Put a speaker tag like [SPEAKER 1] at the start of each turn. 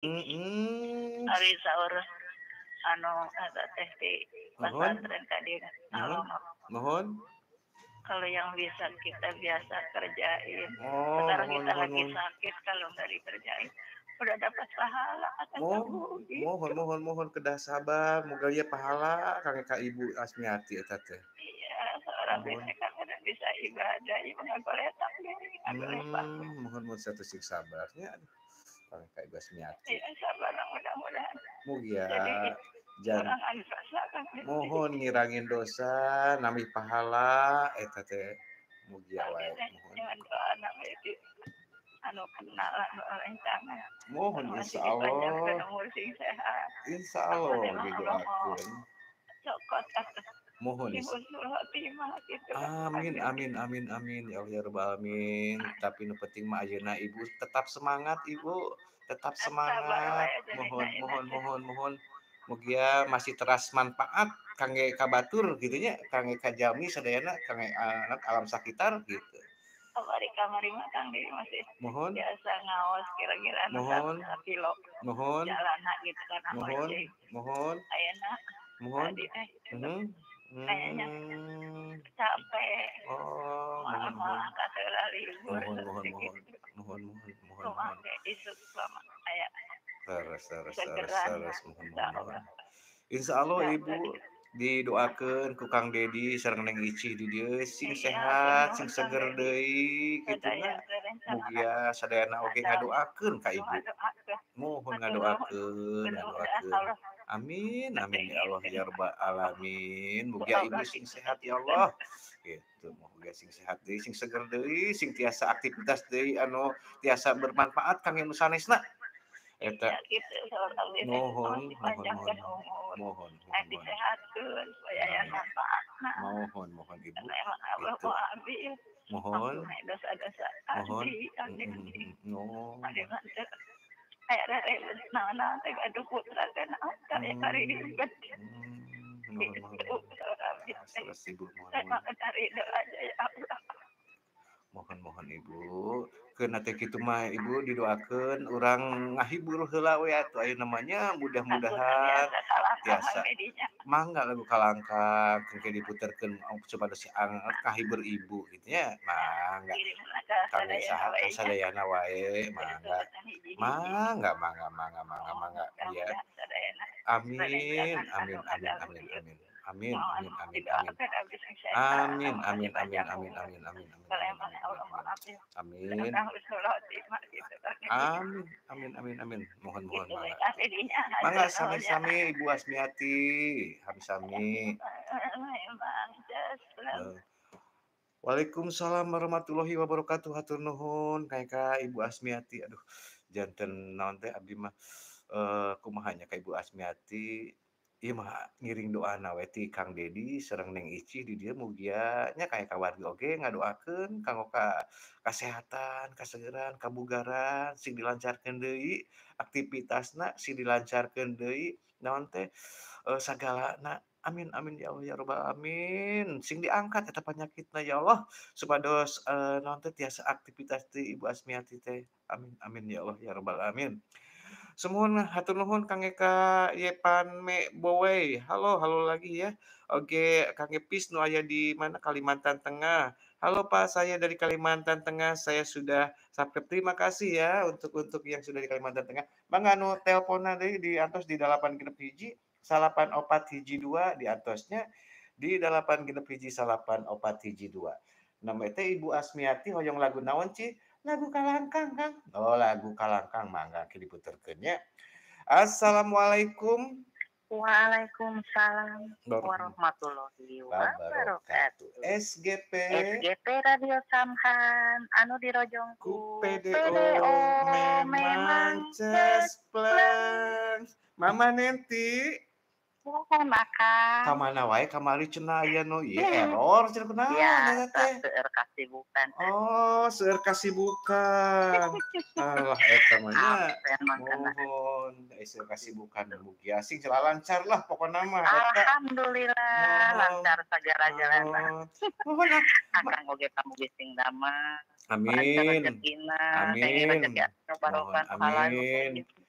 [SPEAKER 1] Ari saur anu eta teh di pesantren tadi.
[SPEAKER 2] Mohon. Mohon.
[SPEAKER 1] Kalau yang bisa kita biasa kerjain.
[SPEAKER 2] Oh,
[SPEAKER 1] sekarang
[SPEAKER 2] mohon,
[SPEAKER 1] kita
[SPEAKER 2] mohon,
[SPEAKER 1] lagi
[SPEAKER 2] mohon.
[SPEAKER 1] Sakit kalau nggak dikerjain udah dapat pahala kata
[SPEAKER 2] Mohon,
[SPEAKER 1] gitu.
[SPEAKER 2] Mohon, mohon, mohon kedah sabar, moga ieu pahala kangge ka Ibu Asmiati eta teh.
[SPEAKER 1] Iya, seorang
[SPEAKER 2] Mohon.
[SPEAKER 1] Bisa kan udah bisa ibadah, ibu ngagoletak deh, ngagoletak.
[SPEAKER 2] Mohon mohon satu sing sabarnya. Aduh, kangge ka Ibu Asmiati.
[SPEAKER 1] Iya, sabar, mudah-mudahan.
[SPEAKER 2] Mugia
[SPEAKER 1] Jadi
[SPEAKER 2] jan
[SPEAKER 1] kurangan dosa kan.
[SPEAKER 2] Mohon ngirangin dosa, nambih pahala eta teh. Mugia wae mohon.
[SPEAKER 1] Jangan doa namanya itu anu kenal anu rencana.
[SPEAKER 2] Mohon
[SPEAKER 1] Masih
[SPEAKER 2] insya Allah.
[SPEAKER 1] dipanjangkeun umur sing sehat.
[SPEAKER 2] Insya Allah
[SPEAKER 1] Apa memang Allah mau
[SPEAKER 2] didoakeun.
[SPEAKER 1] cokot atau
[SPEAKER 2] Mohon
[SPEAKER 1] sing husnul khotimah gitu.
[SPEAKER 2] Amin amin amin amin ya Allah ya rabbal alamin. Tapi nu penting mah ayeuna Ibu tetap semangat, Ibu, tetap
[SPEAKER 1] Sabar
[SPEAKER 2] semangat.
[SPEAKER 1] wae jadi
[SPEAKER 2] Mohon
[SPEAKER 1] na
[SPEAKER 2] mohon mohon mohon. Mugia masih teras manfaat kangge ka batur gitu nya, kangge ka jalmi sadayana, kangge anak alam sakitar gitu.
[SPEAKER 1] Kamari kamari mah Kang Didi masih
[SPEAKER 2] Mohon.
[SPEAKER 1] Biasa ngaos kira-kira anu
[SPEAKER 2] Mohon.
[SPEAKER 1] 1 kilo
[SPEAKER 2] Mohon.
[SPEAKER 1] jalan gitu kan
[SPEAKER 2] Mohon.
[SPEAKER 1] ojek.
[SPEAKER 2] Mohon.
[SPEAKER 1] Ayeuna
[SPEAKER 2] Mohon.
[SPEAKER 1] tadi teh kayaknya capek.
[SPEAKER 2] Oh,
[SPEAKER 1] Malah
[SPEAKER 2] mohon mohon.
[SPEAKER 1] malah kata libur
[SPEAKER 2] Mohon mohon
[SPEAKER 1] seperti
[SPEAKER 2] mohon.
[SPEAKER 1] gitu.
[SPEAKER 2] Mohon mohon mohon
[SPEAKER 1] Kumaha
[SPEAKER 2] mohon.
[SPEAKER 1] ge isuk sama aya
[SPEAKER 2] Terus terus terus
[SPEAKER 1] segeran
[SPEAKER 2] terus mohon
[SPEAKER 1] insya
[SPEAKER 2] mohon mohon.
[SPEAKER 1] Allah.
[SPEAKER 2] Insya Allah Ibu didoakeun ku Kang Dedi sareng Neng Icih di dieu sing sehat, sing
[SPEAKER 1] Nuhun, Kang
[SPEAKER 2] seger
[SPEAKER 1] Dedi.
[SPEAKER 2] Deui kitu
[SPEAKER 1] Sadaya
[SPEAKER 2] nya.
[SPEAKER 1] rencana
[SPEAKER 2] Mugia sadayana oge ngadoakeun ka Ibu.
[SPEAKER 1] ngadoakeun.
[SPEAKER 2] Mohon
[SPEAKER 1] Hatur nuhun.
[SPEAKER 2] ngadoakeun,
[SPEAKER 1] Mudah-mudahan
[SPEAKER 2] ngadoakeun.
[SPEAKER 1] Allah
[SPEAKER 2] Amin amin ya Allah ya rabbal alamin. Mugia
[SPEAKER 1] Allah
[SPEAKER 2] Ibu sing sehat ya Allah. Gitu, mugia sing sehat deui, sing seger deui, sing tiasa aktivitas deui anu tiasa bermanfaat kangge nu sanesna. Eta.
[SPEAKER 1] Iya gitu saur abdi teh.
[SPEAKER 2] Mohon
[SPEAKER 1] Mohon
[SPEAKER 2] mohon
[SPEAKER 1] dipanjangkeun
[SPEAKER 2] mohon.
[SPEAKER 1] umur.
[SPEAKER 2] Mohon
[SPEAKER 1] Eh
[SPEAKER 2] mohon mohon.
[SPEAKER 1] disehatkeun supaya aya
[SPEAKER 2] Amin.
[SPEAKER 1] manfaatna.
[SPEAKER 2] Mohon mohon Ibu.
[SPEAKER 1] Karena emang Allah
[SPEAKER 2] Gitu.
[SPEAKER 1] mau ambil.
[SPEAKER 2] Mohon.
[SPEAKER 1] Ampun dosa-dosa
[SPEAKER 2] Mohon.
[SPEAKER 1] abdi, abdi
[SPEAKER 2] Oh.
[SPEAKER 1] abdi mah teu aya raribet naon-naon teh gaduh putra teh naon teh karibet.
[SPEAKER 2] Mohon mohon
[SPEAKER 1] Gitu
[SPEAKER 2] mohon.
[SPEAKER 1] saur abdi teh.
[SPEAKER 2] Terus Ibu mohon
[SPEAKER 1] Saya
[SPEAKER 2] mohon.
[SPEAKER 1] mah ridho aja ya Allah.
[SPEAKER 2] Mohon mohon Ibu. Keun teh kitu mah Ibu didoakeun urang ngahibur heula we atuh ayeuna mah nya
[SPEAKER 1] Aku
[SPEAKER 2] mudah-mudahan
[SPEAKER 1] biasa kalangkang
[SPEAKER 2] tiasa.
[SPEAKER 1] medinya.
[SPEAKER 2] Mangga lagu kalangkang engke diputerkeun supados si ang kahibur Ibu gitu nya. Mangga.
[SPEAKER 1] Kirimlah ka
[SPEAKER 2] Kangge
[SPEAKER 1] sadayana
[SPEAKER 2] saha
[SPEAKER 1] wae
[SPEAKER 2] ka
[SPEAKER 1] nya.
[SPEAKER 2] sadayana wae mangga.
[SPEAKER 1] Tututan hiji-hiji.
[SPEAKER 2] Mangga mangga mangga mangga mangga iya.
[SPEAKER 1] Mudah-mudahan sadayana
[SPEAKER 2] Amin
[SPEAKER 1] rerencangan
[SPEAKER 2] amin
[SPEAKER 1] anu
[SPEAKER 2] amin
[SPEAKER 1] ngadalu
[SPEAKER 2] amin
[SPEAKER 1] ieu.
[SPEAKER 2] amin. Amin
[SPEAKER 1] Mohon
[SPEAKER 2] amin amin amin.
[SPEAKER 1] didoakeun abdi sing sehat,
[SPEAKER 2] Amin
[SPEAKER 1] masih
[SPEAKER 2] amin amin
[SPEAKER 1] panjang
[SPEAKER 2] amin
[SPEAKER 1] umur.
[SPEAKER 2] Amin amin amin
[SPEAKER 1] Kalau
[SPEAKER 2] amin
[SPEAKER 1] emang
[SPEAKER 2] amin
[SPEAKER 1] Allah
[SPEAKER 2] amin.
[SPEAKER 1] mau ambil
[SPEAKER 2] Amin.
[SPEAKER 1] sedekah husnul khotimah gitu kan.
[SPEAKER 2] Amin amin amin amin. Mohon mohon
[SPEAKER 1] Gitu we
[SPEAKER 2] mangga.
[SPEAKER 1] Kang Dedinya
[SPEAKER 2] Mangga
[SPEAKER 1] hatur nuhun ya.
[SPEAKER 2] sami-sami Ibu Asmiati, sami-sami.
[SPEAKER 1] Memang
[SPEAKER 2] Heeh. Waalaikumsalam warahmatullahi wabarakatuh. Hatur nuhun ka Ibu Asmiati. Aduh, janten naon teh abdi mah kumaha nya ka Ibu Asmiati, ieu mah ngiring doana we ti Kang Dedi sareng Neng Icih di dieu mugia nya kaya ka wargi oge ngadoakeun kanggo ka kasehatan, kasegeran, kabugaran, sing dilancarkeun deui aktivitasna, sing dilancarkeun deui naon teh, sagalana. Amin amin ya Allah ya rabbal alamin. Sing diangkat eta panyakitna ya Allah supados naon teh tiasa aktivitas ti Ibu Asmiati teh. Amin amin ya Allah ya rabbal alamin. Sumuhun hatur nuhun kangge ka Yepan Me Bowei. Halo halo lagi ya. Oge kangge Pis nu aya di mana Kalimantan Tengah. Halo Pak, saya dari Kalimantan Tengah, saya sudah subscribe. Terima kasih ya untuk yang sudah di Kalimantan Tengah. Mangga anu teleponan deui diantos di 861 9412 diantosnya di 861 9412. Nama teh Ibu Asmiati hoyong lagu naon Ci? Lagu Kalangkang, Kang. Oh, lagu Kalangkang mangga ke diputerkeun nya. Assalamualaikum.
[SPEAKER 3] Waalaikumsalam warahmatullahi
[SPEAKER 2] wabarakatuh.
[SPEAKER 3] Wabarakatuh.
[SPEAKER 2] SGP
[SPEAKER 3] SGP Radio Samhan anu dirojong
[SPEAKER 2] ku
[SPEAKER 3] ku
[SPEAKER 2] PDO
[SPEAKER 3] PDO
[SPEAKER 2] memang
[SPEAKER 3] memang
[SPEAKER 2] cespleng. Mama Nenti
[SPEAKER 3] Mohon makan.
[SPEAKER 2] Kamana wae kamari cenah aya nu ieu error cenah kunaon eta
[SPEAKER 3] Biasa
[SPEAKER 2] teh.
[SPEAKER 3] Seueur kasibukan.
[SPEAKER 2] Oh, seueur kasibukan. Alah eta mah nya.
[SPEAKER 3] Absen mangkana.
[SPEAKER 2] Mohon, seueur kasibukan mugia sing lancar lah pokona mah eta.
[SPEAKER 3] Alhamdulillah
[SPEAKER 2] Mohon.
[SPEAKER 3] Lancar sagala jalanna.
[SPEAKER 2] Mohon. Mohon ah.
[SPEAKER 3] Akang oge pamugi sing damang, lancar
[SPEAKER 2] Amin.
[SPEAKER 3] rezekina, kenging
[SPEAKER 2] Amin.
[SPEAKER 3] rezeki anu
[SPEAKER 2] Mohon
[SPEAKER 3] barokah nu halal nu
[SPEAKER 2] amin.
[SPEAKER 3] thayyib.